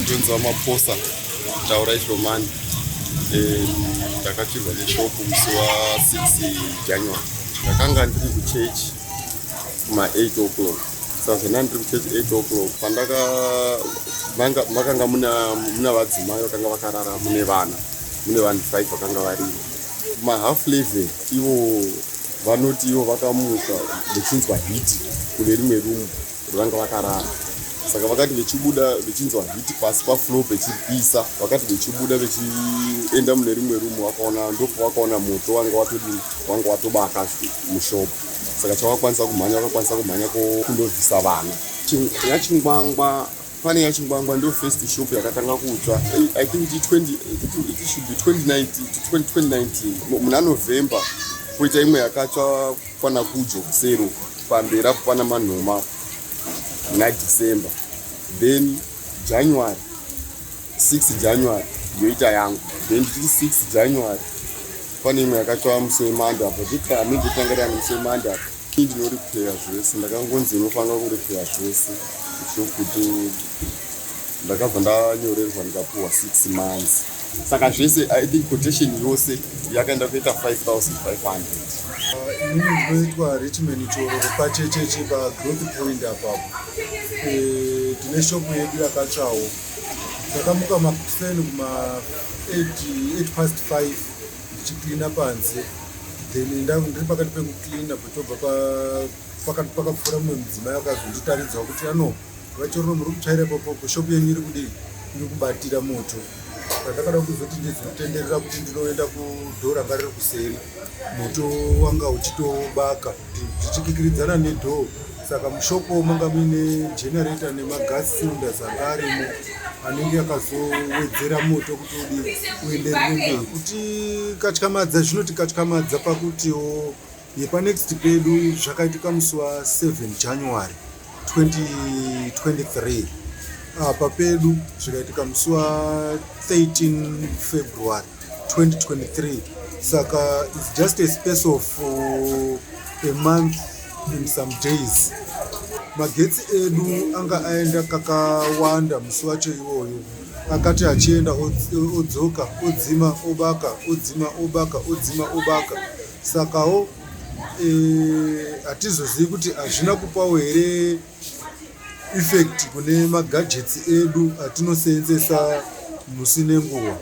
Ndonzi VaMaphosa Taurai Hlomani. Ndakatsvirwa neshopu musi wa6 January. Ndakanga ndiri kuchechi kuma 8 o'clock. Saka zvandanga ndiri kuchechi 8 o'clock, pandaka makanga muna vadzimai vakanga vakarara, mune vana, mune vanhu 5 vakanga varimo. Kuma half 11 ivo vanoti ivo vakamuka vechinzwa heat kune rimwe room vanga vakarara. Saka vakati vechibuda vechinzwa heat pasi pafloor pechipisa, vakati vechibuda vechienda mune rimwe room, vakaona, ndopavakaona moto wanga watodini, wanga watobaka mushop. Saka chavakwanisa kumhanya, vakakwanisa kumhanya kundobvisa vana. YaChingwangwa, pane yaChingwangwa ndo first shop yakatanga kutsva. I think it, 20, it should be 2019, 2019 muna November. Poita imwe yakatsva pana Kujo kusero pamberi apo pana Manhoma muna December. Then January 6 January yoita yangu. Then ndichiti 6 January pane imwe yakatsva musi weMonday apo, amendotanga musi weMonday apo. Ndinoripeya zvese, ndakangonzi unofanira kuripeya zvese zvokuti ndakabva ndanyorerwa ndikapuhwa 6 months. Saka zvese, I think quotation yose yakaenda kuita 5500. Inini ndinoitwa Richman Chororo, pachecheche paGrowth Point apapo. Tine shopu yedu yakatsvawo. Ndakamuka makuseni kuma 8 past 5 ndichiklina panze, then ndiri pakati pekuklina, tobva pakati pakapfuura mumwe mudzimai akazonditaridzawo kuti, "Ano VaChororo, muri kutsvaira ipapo, shopu yenyu iri kudii, iri kubatira moto." Pandakada kuzoti ndizotenderera kuti ndinoenda kudoor ranga riri kuseri, moto wanga uchitobaka tichikikiridzana nedoor. Saka mushopo manga muine generator nemagas cylinders anga arimo, anenge akazowedzera moto kuti udi uenderere mberi. Kuti katyamadza, zvinoti katyamadza pakutiwo yepanext pedu zvakaitika musi wa7 January 2023, apa pedu zvikaitika musi wa13 February 2023. Saka it's just a space of a month and some days. Magetsi edu anga aenda kakawanda musi wacho iwoyo, akati achienda odzoka, odzima, obaka, odzima, obaka, odzima, obaka. Sakawo hatizozivi kuti hazvina kupawo here effect kune magadgets edu atinoseenzesa musi nenguva.